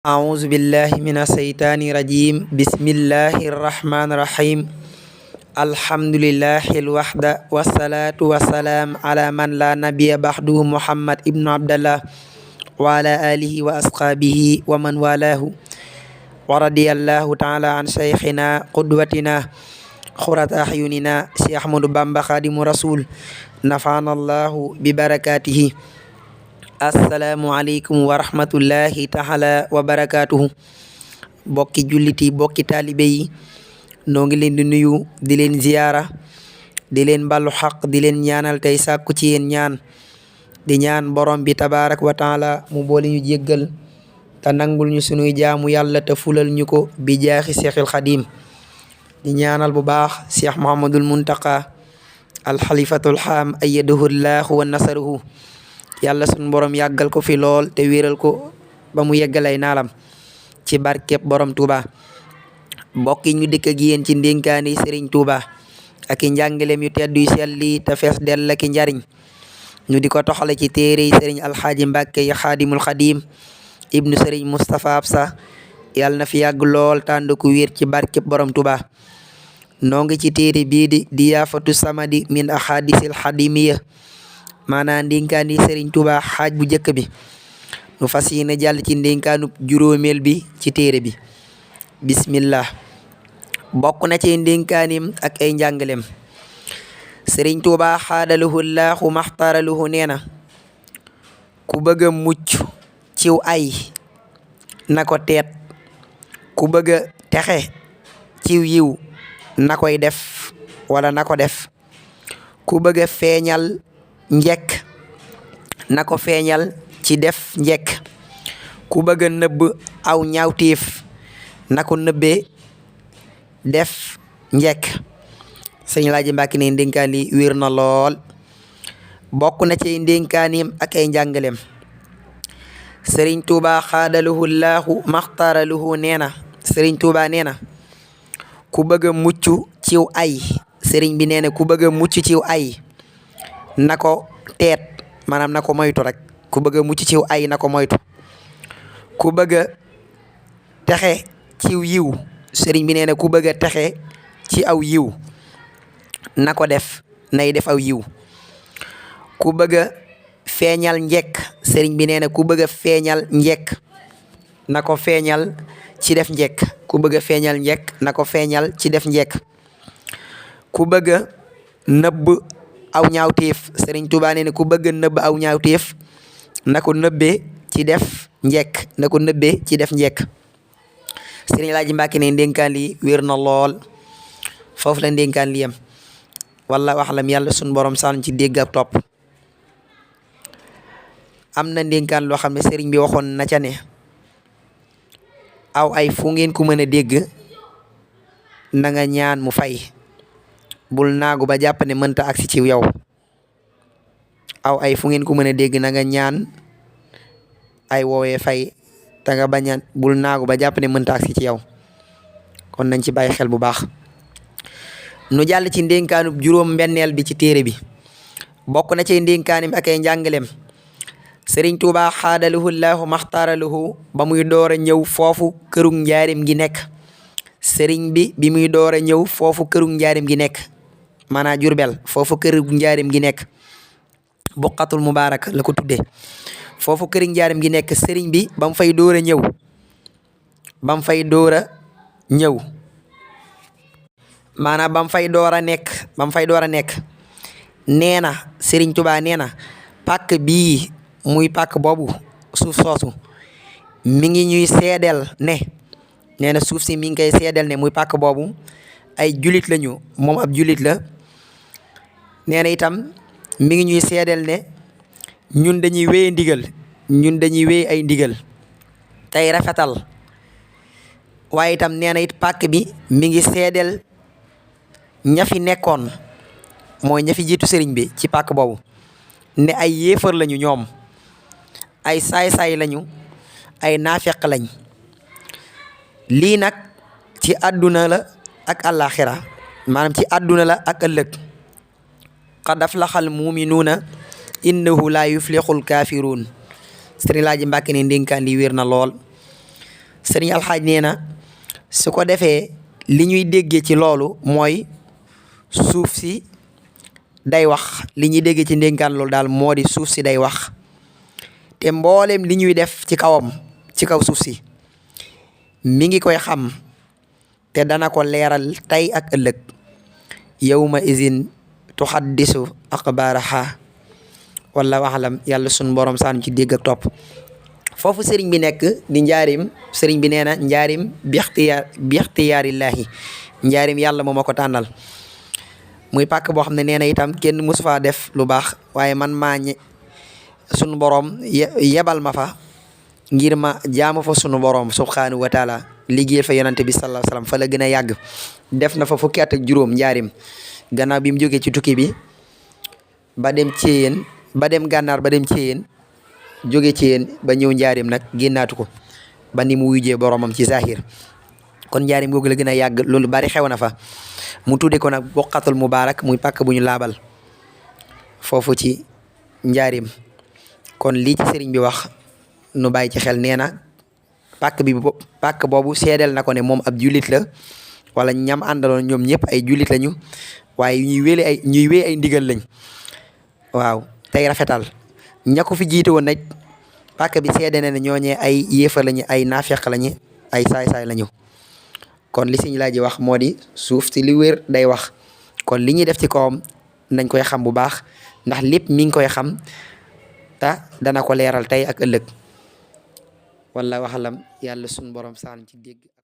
أعوذ بالله من الشيطان الرجيم بسم الله الرحمن الرحيم الحمد لله الوحدة والصلاة والسلام على من لا نبي بعده محمد ابن عبد الله وعلى آله وأصحابه ومن والاه ورضي الله تعالى عن شيخنا قدوتنا خرة أعيننا شيخ أحمد بامبا خادم رسول نفعنا الله ببركاته. asalaamualeykum wa rahmatullahi taala wa barakaatuhu. bokki julliti bokki taalibe yi noo ngi leen di nuyu di leen ziyaara di leen ballu xaq di leen ñaanal tey sàkku ci yéen ñaan di ñaan borom bi tabaarak wa taala mu boole ñu jéggal te nangul ñu sunuy jaamu yàlla te fulal ñu ko bi jaaxi seexil xadim di ñaanal bu baax Cheikh Muhammadul Muntaqa alxalifatul xaam ayyadahu llaahu wa nasaruhu. yàlla sunu borom yàggal ko fi lool te wéeral ko ba mu yeggalay naalam ci barkeb borom Touba. mbokk yi ñu dëkk ak yéen ci ndénkaani Serigne Touba ak i njàngaleem yu tedd yu selli te fees dell ak i njariñ ñu di ko toxale ci téere yi Serigne Alxaaji Mbàkke yi xaadimul xadim ibnu Serigne Moustapha Absa yàlla na fi yàgg lool tànd ku wér ci barkeb borom Touba. noo ngi ci téere bii di yaafatu samadi min ahadisil xadimiya maanaam ndénkaan yi Serigne Touba xaaj bu njëkk bi nu fas yéene jàll ci ndénkaanub juróomeel bi ci téere bi. bismillah. bokk na ci ndénkaanim ak ay njàngaleem Serigne Touba xaadalahu laahu maxtaaralahu nee na ku bëgg a mucc ciw ay na ko teet ku bëgg a texe ciw yiw na koy def wala na ko def ku bëgg a feeñal njekk na ko feeñal ci def njekk ku bëgg a nëbb aw ñaawteef na ko nëbbee def njekk. sëñ Laaji Mbàkke ne ndénkaan li wér na lool. bokk na ci ndénkaanim ak ay njàngaleem Sëriñ Tuuba xaadalahu laahu maxtaaralahu nee na Sëriñ Tuuba nee na ku bëgg a mucc ciw ay sëriñ bi nee na ku bëgg a mucc ciw ay na ko teet maanaam na ko moytu rek ku bëgg a mucc ciw ay na ko moytu. ku bëgg a texe ciw yiw sëriñ bi nee na ku bëgg a texe ci aw yiw na ko def nay def aw yiw. ku bëgg a feeñal njekk sëriñ bi nee na ku bëgg a feeñal njekk na ko feeñal ci def njekk ku bëgg a feeñal njekk na ko feeñal ci def njekk. ku bëgg a nëbb aw ñaawteef Sëriñ Tuubaa nee na ku bëgg nëbb aw ñaawteef na ko nëbbee ci def njekk na ko nëbbee ci def njekk. Sëriñ Laaji Mbàkke ne ndénkaan li wér na lool. foofu la ndénkaan li yem walla waxlam yàlla sun borom sànn ci dégg ak topp. am na ndénkaan loo xam ne sëriñ bi waxoon na ca ne aw ay fu ngeen ko mën a dégg na nga ñaan mu fay bul naagu ba jàpp ne mënta agsi ci yow. aw ay fu ngeen ko mën a dégg na nga ñaan ay woowee fay te nga bañ a bul naagu ba jàpp ne mënta agsi ci yow. kon nañ ci bàyyi xel bu baax. nu jàll ci ndénkaanub juróom mbenneel bi ci téere bi. bokk na ci ndénkaanim ak ay njàngaleem Sëriñ Tuuba xaadalahu laahu maxtaaralahu ba muy door a ñëw foofu kërug njaarim gi nekk. sëriñ bi muy door a ñëw foofu kërug njaarim gi nekk maanaam Jurbel foofu kërug njaarim gi nekk buqatul mubaarak la ko tuddee. foofu kërug njaarim gi nekk sëriñ bi ba mu fay door a ñëw maanaam ba mu fay door a nekk nee na Sëriñ Tuubaa nee na pàkk bii muy pàkk boobu suuf soosu mi ngi ñuy seedeel ne nee na suuf si mi ngi koy seedeel ne muy pàkk boobu ay julit lañu moom ab julit la. nee na itam mi ngi ñuy seedeel ne ñun dañuy wéy ndigal ñun dañuy wéy ay ndigal tey rafetal. waaye itam nee na it pàkk bi mi ngi seedeel ña fi nekkoon mooy ña fi jiitu sëriñ bi ci pàkk boobu ne ay yéefar lañu ñoom ay saay-saay lañu ay naafeq lañ. lii nag ci àdduna la ak àllaaxira maanaam ci àdduna la ak ëllëg. qad aflaxal muminuuna innahu laa yuflixul kaafiruun Sëriñ Laaji Mbàkke ne ndénkaan li wér na lool. sëriñ alxaaj nee na su ko defee li ñuy déggee ci loolu mooy suuf si day wax. li ñuy déggee ci ndénkaan loolu daal moo di suuf si day wax te mbooleem li ñuy def ci kawam ci kaw suuf si mi ngi koy xam te dana ko leeral tey ak ëllëg. yawma izin tuxaddisu axbaaraha wala waxlam yàlla sun borom saan ci dégg ak topp. foofu sëriñ bi nekk di njaarim sëriñ bi nee na njaarim bi ixtiyaarillaahi njaarim yàlla moo ma ko tànnal muy pàkk boo xam ne nee na itam kenn mosu faa def lu baax waaye man sunu borom yebal ma fa ngir ma jaamu fa sunu borom subhaanahu wa taala liggéeyal fa yonante bi sallallahu alayhi wa sallam fa la gën a yàgg. def na fa fukki at ak juróom njaarim gannaaw bi mu jógee ci tukki bi ba dem Ceyeen ba dem gànnaar ba dem Ceyeen jóge Ceyeen ba ñëw njaarim nag génnaatu ko ba ni mu wujjee boromam ci zahir. kon njaarim googu la gën a yàgg loolu bari xew na fa mu tudde ko nag boqatul mubaarak muy pàkk bu ñu laabal foofu ci njaarim. kon lii ci sëriñ bi wax nu bàyyi ci xel. nee na pàkk boobu seedeel na ko ne moom ab jullit la wala ñam àndaloon ñoom ñëpp ay jullit lañu waaye ñuy wéy ay ndigal lañ. waaw tey rafetal ña ko fi jiite woon nag pàkk bi seede na ne ñooñee ay yéefar lañu ay naafeq lañu ay saay-saay lañu. kon li Sëriñ Laaji wax moo di suuf si li wér day wax. kon li ñuy def ci kawam nañ koy xam bu baax ndax lépp mi ngi koy xam te dana ko leeral tey ak ëllëg. walla waxalam yàlla sunu borom saan ci dégg.